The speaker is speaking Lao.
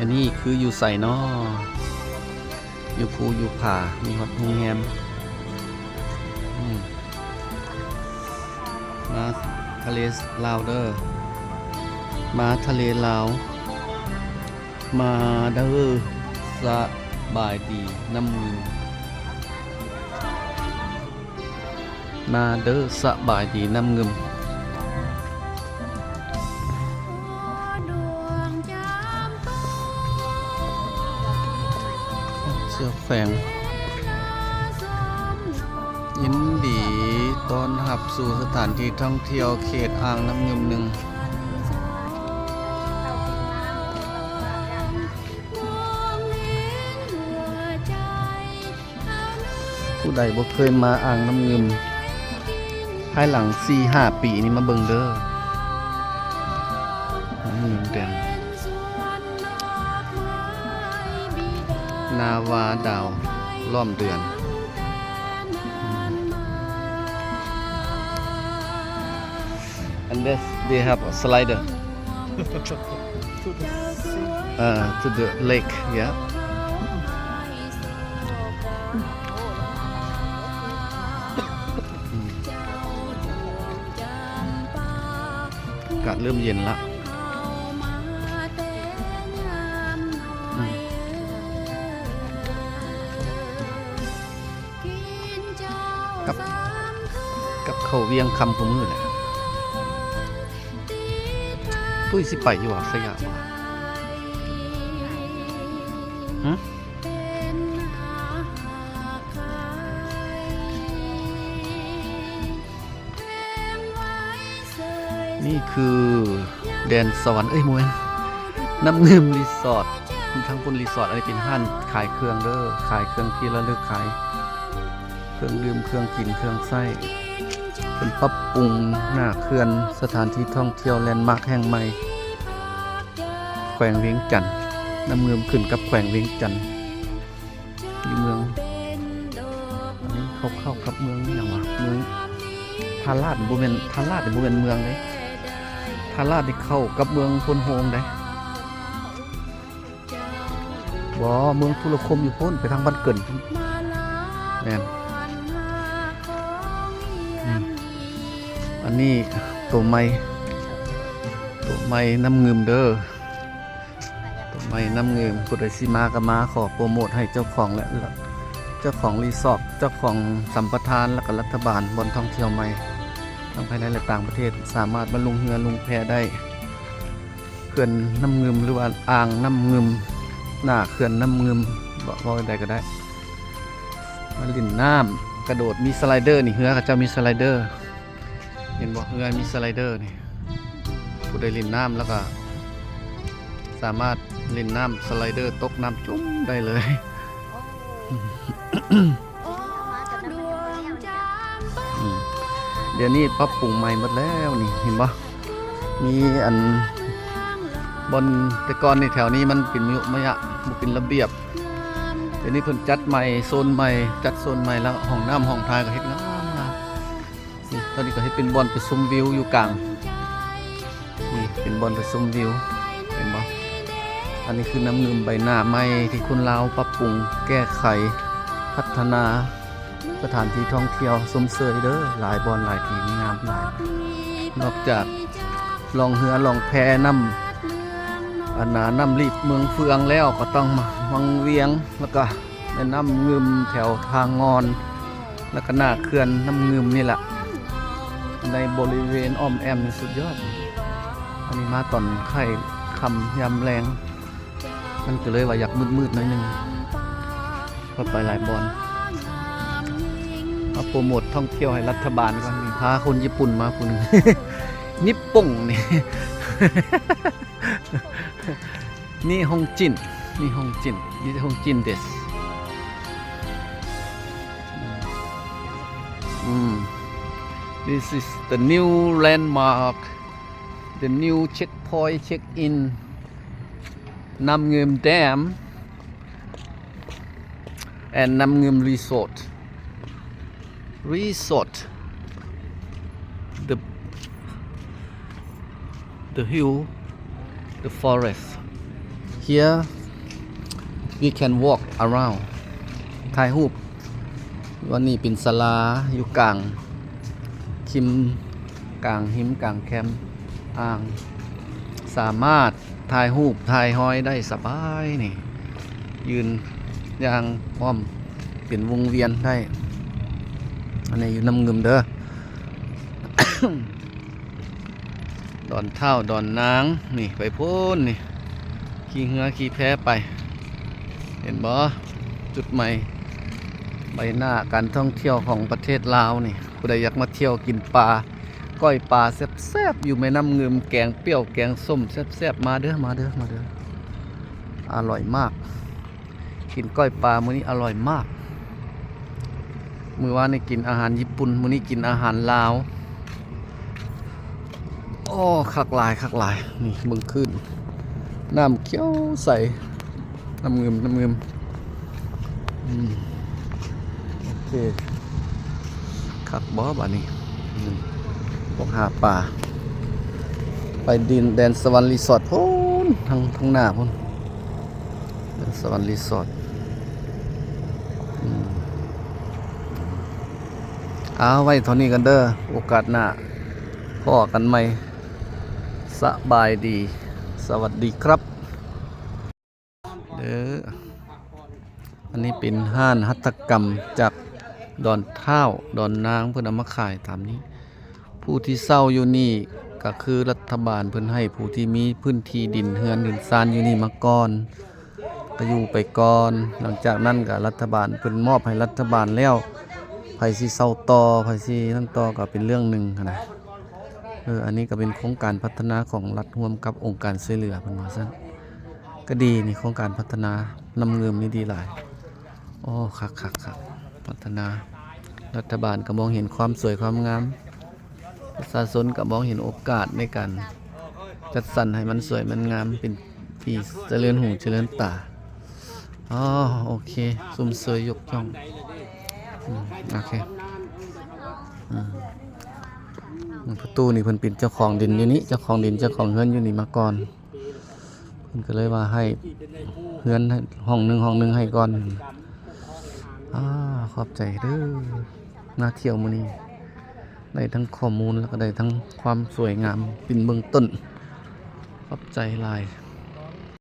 ອັນນີ້ຄືຢູ່ໃສນໍ? ຢູ່ພູຢູ່ຜາ ມີຮອດໂຮງແຮມ. ອືມ ມາທະເລລາວເດີ ມາທະເລລາວ. ມາເດີ ສະບາຍດີນ້ຳງື່ມ. ມາເດີ ສະບາຍດີນ້ຳງື່ມ. ເຈົ້າແຂວງ ຍິນດີຕ້ອນຮັບສູ່ສະຖານທີ່ທ່ອງທ່ຽວເຂດອ່າງນ້ຳງື່ມໜຶ່ງ. ຜູ້ໃດບໍ່ເຄີຍມາອ່າງນ້ຳງື່ມພາຍຫຼັງສີ່ຫ້າປີນີ້ ມາເບິ່ງເດີ ນ້ຳງື່ມແດງ ນາວາດາວລ້ອມເດືອນ. And this, they have a slider. To the sea. Uh, to the lake, yeah. ອາກາດເລີ່ມເຢັນລະ. ກັບ ກັບເຂົ້າວຽງຄຳຄູ່ມື້ແຫຼະ. ຕຸ້ຍຊິໄປຢູ່ຫວາ ໄຊຍະຫວາ? ຫຶ? ນີ້ຄືແດນສະຫວັນ ເອີຍ ບໍ່ແມ່ນ ນ້ຳງື່ມຣີສອດ. ທາງພຸ້ນຣີສອດ ອັນນີ້ເປັນຮ້ານຂາຍເຄື່ອງເດີ ຂາຍເຄື່ອງທີ່ລະລຶກ ຂາຍເຄື່ອງດື່ມ ເຄື່ອງກິນ ເຄື່ອງໃຊ້. ເພິ່ນປັບປຸງໜ້າເຂື່ອນ ສະຖານທີ່ທ່ອງທ່ຽວ ແລນມາກແຫ່ງໃໝ່ ແຂວງວຽງຈັນ. ນ້ຳງື່ມຂຶ້ນກັບແຂວງວຽງຈັນ. ຢູ່ເມືອງ ອັນນີ້ເຂົ້າ ເຂົ້າກັບເມືອງຫຍັງຫວາ? ເມືອງທ່າລາດ ບໍ່ແມ່ນ ທ່າລາດນີ້ບໍ່ແມ່ນເມືອງເດ້. ທ່າລາດນີ້ເຂົ້າກັບເມືອງໂພນໂຮງເດ້. ບໍ່ ເມືອງທຸລະຄົມຢູ່ພຸ້ນ ໄປທາງບ້ານເກີນ. ແມ່ນ. ອືມ ອັນນີ້ໂຕໃໝ່ ໂຕໃໝ່ນ້ຳງື່ມເດີ. ຕົ້ນໄມ້ນ້ຳງື່ມ ຜູ້ໃດຊິມາກໍມາ ຂໍໂປຣໂມດໃຫ້ເຈົ້າຂອງ ແລະ ເຈົ້າຂອງຣີສອດ ເຈົ້າຂອງສຳປະທານ ແລະ ກໍລັດຖະບານ ບ່ອນທ່ອງທ່ຽວໃໝ່ ທັງພາຍໃນ ແລະ ຕ່າງປະເທດ ສາມາດມາລົງເຮືອລົງແພໄດ້. ເຂື່ອນນ້ຳງື່ມ ຫຼືວ່າອ່າງນ້ຳງື່ມ ໜ້າເຂື່ອນນ້ຳງື່ມ ເວົ້າ ເວົ້າໃດກໍໄດ້ ມາຫຼິ້ນນ້ຳ ກະໂດດ ມີສະໄລເດີ ນີ້ ເຮືອເຂົາເຈົ້າມີສະໄລເດີ. ເຫັນບໍ່ ເຮືອມີສະໄລເດີນີ້ ຜູ້ໃດຫຼິ້ນນ້ຳແລ້ວກໍສາມາດຫຼິ້ນນ້ຳສະໄລເດີ ຕົກນ້ຳຈຸ້ມໄດ້ເລີຍ. ອືມ ດຽວນີ້ປັບປຸງໃໝ່ໝົດແລ້ວນີ້ ເຫັນບໍ່ ມີອັນ ບ່ອນແຕ່ກ່ອນນີ້ ແຖວນີ້ມັນເປັນມະຍຸມະຍະ ບໍ່ເປັນລະບຽບ. ດຽວນີ້ເພິ່ນຈັດໃໝ່ ໂຊນໃໝ່ ຈັດໂຊນໃໝ່ ແລ້ວຫ້ອງນ້ຳຫ້ອງທ່າກໍເຮັດງາມໆ. ນີ້ ຕອນນີ້ກໍເຮັດເປັນບ່ອນປະຊຸມວິວຢູ່ກາງ ນີ້ເປັນບ່ອນປະຊຸມວິວ ເຫັນບໍ່? ອັນນີ້ຄືນ້ຳງື່ມໃບໜ້າໃໝ່ທີ່ຄົນລາວປັບປຸງແກ້ໄຂພັດທະນາສະຖານທີ່ທ່ອງທ່ຽວຊົມເຊີຍເດີ ຫຼາຍບ່ອນຫຼາຍທີ່ ງາມຫຼາຍ. ນອກຈາກລ່ອງເຮືອລ່ອງແພນ້ຳ ອັນນ່າ ນ້ຳລີບເມືອງເຟືອງແລ້ວ ກໍຕ້ອງມາວັງວຽງ ແລ້ວກໍແມ່ນ້ຳງື່ມແຖວທ່າງ່ອນ ແລ້ວກໍໜ້າເຂື່ອນນ້ຳງື່ມນີ້ລະ ໃນບໍລິເວນອ້ອມແອ້ມນີ້ສຸດຍອດ. ອັນນີ້ມາຕອນຄ້າຍຄ່ຳຍາມແລງ ມັນກໍເລີຍວ່າຢາກມືດໆໜ້ອຍໜຶ່ງ ເພາະໄປຫຼາຍບ່ອນ. ມາໂປຣໂມດທ່ອງທ່ຽວໃຫ້ລັດຖະບານກ່ອນ ມີພາຄົນຍີ່ປຸ່ນມາຜູ້ໜຶ່ງ ຍີ່ປຸ່ນນີ້ ນິຮົງຈິນ ນິຮົງຈິນ ນິຮົງຈິນເດສ. ອືມ This is the new landmark, the new checkpoint check in Namngum Dam and Namngum Resort. Resort, the, the hill, the forest, Here we can walk around ຖ່າຍຮູບ. ອັນນີ້ເປັນສາລາຢູ່ກາງ ຄິມ ກາງຫິມ ກາງແຄມອ່າງ ສາມາດຖ່າຍຮູບຖ່າຍຮອຍໄດ້ສະບາຍນີ້ ຢືນຍ່າງອ້ອມເປັນວົງວຽນໄດ້. ອັນນີ້ຢູ່ນ້ຳງື່ມເດີ ດອນທ້າວ ດອນນາງ ນີ້ໄປພຸ້ນນີ້ ຂີ່ເຮືອຂີ່ແພໄປ ເຫັນບໍ່? ຈຸດໃໝ່ໃບໜ້າການທ່ອງທ່ຽວຂອງປະເທດລາວນີ້ ຜູ້ໃດຢາກມາທ່ຽວກິນປາ ກ້ອຍປາແຊບໆ ຢູ່ແມ່ນ້ຳງື່ມ ແກງປ່ຽວແກງສົ້ມແຊບໆ ມາເດີ ມາເດີ ມາເດີ ອະລ່ອຍມາກ. ກິນກ້ອຍປາມື້ນີ້ອະລ່ອຍມາກ. ມື້ວານນີ້ກິນອາຫານຍີ່ປຸ່ນ ມື້ນີ້ກິນອາຫານລາວ. ໂອ້ ຄັກຫຼາຍ ຄັກຫຼາຍ. ນີ້ເບິ່ງຄື້ນ ນ້ຳຂຽວໃສ ນ້ຳງື່ມ ນ້ຳງື່ມ. ອືມ ໂອເຄ ຄັກບໍ່ບາດນີ້? ອືມ ພວກຫາປາ ໄປດິນແດນສະຫວັນຣີສອດພຸ້ນ ທາງ ທາງໜ້າພຸ້ນ ແດນສະຫວັນຣີສອດ. ອືມ ເອົາ ໄວ້ເທົ່ານີ້ກັນເດີ ໂອກາດໜ້າພໍ້ກັນໃໝ່. ສະບາຍດີ ສະຫວັດດີຄັບ. ເດີ ອັນນີ້ເປັນຮ້ານຫັດຖະກຳຈາກດອນທ້າວ ດອນນາງ ເພິ່ນເອົາມາຂາຍຕາມນີ້. ຜູ້ທີ່ເຊົ່າຢູ່ນີ້ກະຄືລັດຖະບານເພິ່ນໃຫ້ຜູ້ທີ່ມີພື້ນທີ່ດິນເຮືອນດິນຊານຢູ່ນີ້ມາກ່ອນ ກະຢູ່ໄປກ່ອນ. ຫຼັງຈາກນັ້ນກະລັດຖະບານເພິ່ນມອບໃຫ້ລັດຖະບານແລ້ວ ໃຜຊິເຊົ່າຕໍ່ ໃຜຊິນັ້ນຕໍ່ກະເປັນເລື່ອງໜຶ່ງຫັ້ນນະ. ເອີ ອັນນີ້ກະເປັນໂຄງການພັດທະນາຂອງລັດຮ່ວມກັບອົງການຊ່ວຍເຫຼືອ ເພິ່ນວ່າຊັ້ນ. ກະດີນີ້ ໂຄງການພັດທະນານ້ຳງື່ມນີ້ດີຫຼາຍ. ໂອ້ ຄັກໆໆ ພັດທະນາ ລັດຖະບານກະມອງເຫັນຄວາມສວຍຄວາມງາມ ປະຊາຊົນກະມອງເຫັນໂອກາດໃນການຈັດສັນໃຫ້ມັນສວຍມັນງາມ ເປັນທີ່ຈະເລີນຫູຈະເລີນຕາ. ອໍ ໂອເຄ ຊົມເຊີຍຍົກຍ້ອງ. ອືມ ໂອເຄ ອືມ ປະຕູນີ້ເພິ່ນເປັນເຈົ້າຂອງດິນຢູ່ນີ້ ເຈົ້າຂອງດິນເຈົ້າຂອງເຮືອນຢູ່ນີ້ມາກ່ອນ. ເພິ່ນກະເລີຍວ່າໃຫ້ເຮືອນຫ້ອງໜຶ່ງຫ້ອງໜຶ່ງໃຫ້ກ່ອນ. ອາ ຂອບໃຈເດີ ມາທ່ຽວມື້ນີ້ ໄດ້ທັງຂໍ້ມູນ ແລ້ວກະໄດ້ທັງຄວາມສວຍງາມເປັນເບື້ອງຕົ້ນ. ຂອບໃຈຫຼາຍ.